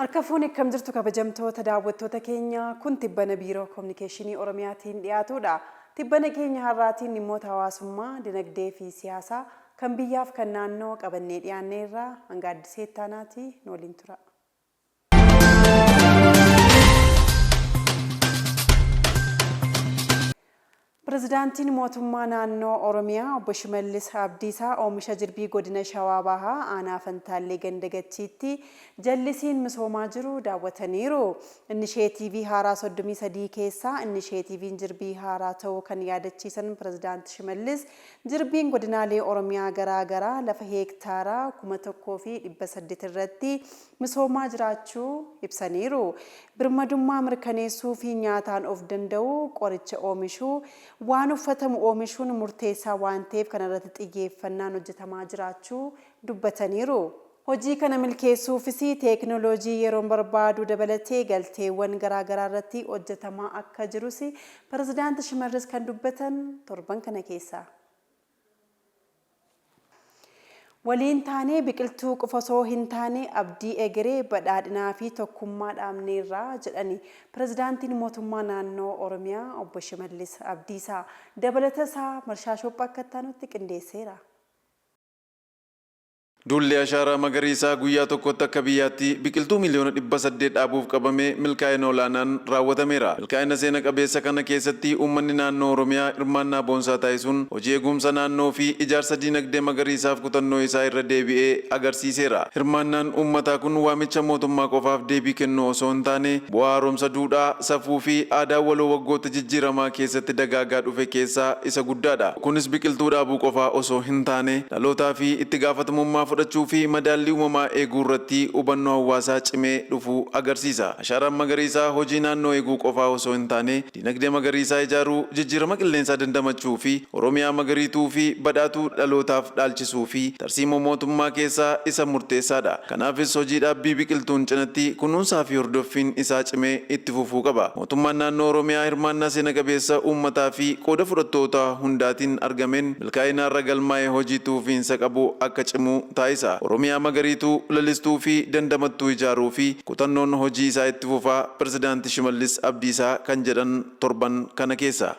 Harka fuune, akkam jirtu kabajamtoota daawwattoota keenya? Kun tibbana Biiroo Kominikeeshinii Oromiyaatiin dhiyaatudha. Tibbana keenya har'aatiin dhimmoota hawaasummaa, dinagdee fi siyaasaa kan biyyaaf kan naannoo qabannee dhiyaanneerra. Hanga addisee ittaanaati nu waliin tura. Pirezidaantiin Mootummaa Naannoo Oromiyaa Obbo Shimallis Abdiisaa oomisha jirbii Godina Shawaa Bahaa Aanaa Fantaallee Ganda Gachiitti jallisiin misoomaa jiru daawwataniiru. Innisheetiivii haaraa 33 keessaa innisheetiiviin jirbii haaraa ta'uu kan yaadachiisan Pirezidaanti Shimallis, jirbiin godinaalee Oromiyaa garaa garaa lafa heektaara 1,800 irratti misoomaa jiraachuu ibsaniiru. Birmadummaa mirkaneessuu fi nyaataan of danda'uu, qoricha oomishuu, waan uffatamu oomishuun murteessaa waan ta'eef kanarratti xiyyeeffannaan hojjetamaa jiraachuu dubbataniiru. Hojii kana milkeessuufis teeknooloojii yeroon barbaadu dabalatee galteewwan garaagaraarratti hojjetamaa akka jirus Pirezidaanti Shimallis kan dubbatan torban kana keessa. Waliin taanee biqiltuu qofa osoo hintaane abdii egeree badhaadhinaafi tokkummaa dhaabneerra jedhani Pirezidaantiin Mootummaa Naannoo Oromiyaa Obbo Shimallis Abdiisaa. Dabalatasaa Marshaa Shoophaa akka itti aanutti qindeesseera. Duulli Ashaaraa Magariisaa guyyaa tokkotti akka biyyaatti biqiltuu miiliyoona 800 dhaabuuf qabame milkaa'ina olaanaan raawwatameera. Milkaa'ina seena qabeessa kana keessatti uummanni naannoo Oromiyaa hirmaannaa boonsaa taasisuun hojii eegumsa naannoo fi ijaarsa diinagdee magariisaaf kutannoo isaa irra deebi'ee agarsiiseera. Hirmaannaan uummataa kun waamicha mootummaa qofaaf deebii kennuu osoo hin taane, bu'aa haaromsa duudhaa, safuu fi aadaa waloo waggoota jijjiiramaa keessatti dagaagaa dhufe keessaa isa guddaadha. Kunis biqiltuu dhaabuu qofaa osoo hin taane, dhalootaa fi itti gaafatamummaa fudhachuu fi madaallii uumamaa eeguu irratti hubannoo hawaasaa cimee dhufuu agarsiisa. Ashaaraan magariisaa hojii naannoo eeguu qofaa osoo hin taane, diinagdee magariisaa ijaaruu, jijjiirama qilleensaa dandamachuu fi Oromiyaa magariituu fi badhaatuu dhalootaaf dhaalchisuu fi tarsiimoo mootummaa keessaa isa murteessaadha. Kanaafis hojii dhaabbii biqiltuun cinatti kunuunsaa fi hordoffiin isaa cimee itti fufuu qaba. Mootummaan Naannoo Oromiyaa hirmaannaa seena qabeessa uummataa fi qooda fudhattoota hundaatiin argameen milkaa'ina har'a galmaa'e hojii itti fufiinsa qabu akka cimu taasisa. Oromiyaa magariituu, lalistuu fi dandamattuu ijaaruu fi kutannoon hojii isaa itti fufa Pirezidaanti Shimallis Abdiisaa kan jedhan torban kana keessa.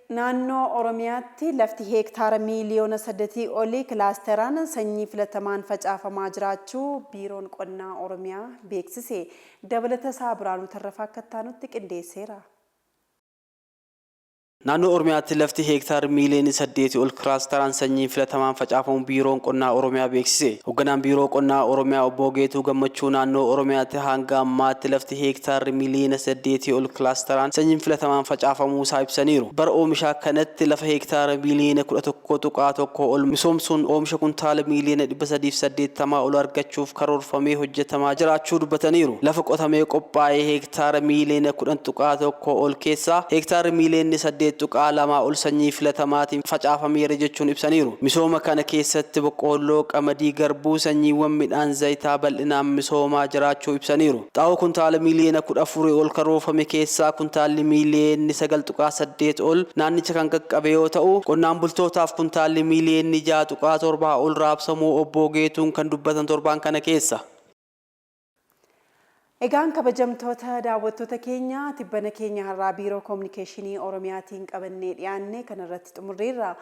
Naannoo Oromiyaatti lafti heektaara miiliyoona saddetii olii kilaasteraan sanyii filatamaan facaafamaa jiraachuu Biiroon Qonnaa Oromiyaa beeksise. Dabalatasaa Biraanuu Tarrafaa akka itti aanutti qindeesseera. Naannoo Oromiyaatti lafti heektaarri miiliyoonni 8 ol kilaasteraan sanyiin filatamaan facaafamuu Biiroon Qonnaa Oromiyaa beeksise. Hogganaan Biiroo Qonnaa Oromiyaa Obbo Geetuu Gammachuu naannoo Oromiyaatti hanga ammaatti lafti heektaarri miiliyoona 8 ol kilaasteraan sanyiin filatamaan facaafamuusaa ibsaniiru. Bara oomishaa kanatti lafa heektaara miiliyoona 11.1 ol misoomsuun oomisha kuntaala miiliyoona 380 ol argachuuf karoorfamee hojjetamaa jiraachuu dubbataniiru. Lafa qotamee qophaa'e heektaara miiliyoona 10.1 ol keessaa heektaarri miiliyoonni 8.2 ol sanyii filatamaatiin facaafameera jechuun ibsaniiru. Misooma kana keessatti boqqoolloo, qamadii, garbuu, sanyiiwwan midhaan zayitaa bal'inaan misoomaa jiraachuu ibsaniiru. Xaa'oo kuntaala miiliyoona 14 ol karoorfame keessaa kuntaalli miiliyoonni 9.8 ol naannicha kan qaqqabe yoo ta'u, qonnaan bultootaaf kuntaalli miiliyoonni 6.7 ol raabsamuu Obbo Geetuun kan dubbatan torbaan kana keessa. Egaan kabajamtoota daawwattoota keenya, tibbana keenya har'aa Biiroo Kominikeeshinii Oromiyaatiin qabannee dhiyaanne kanarratti xumurreerra.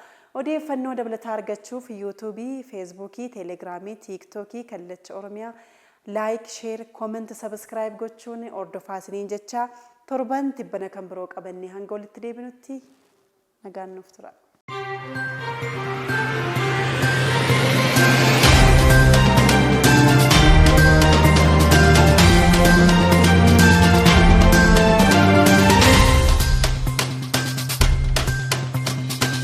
Odeeffannoo dabalataa argachuuf Yuutuubii, Feesbuukii, Teelegiraamii, Tiiktookii Kallacha Oromiyaa like, share, comment, subscribe gochuun hordofaa isiniin jecha, torban tibbana kan biroo qabannee hanga walitti deebinutti nagaan nuuf tura.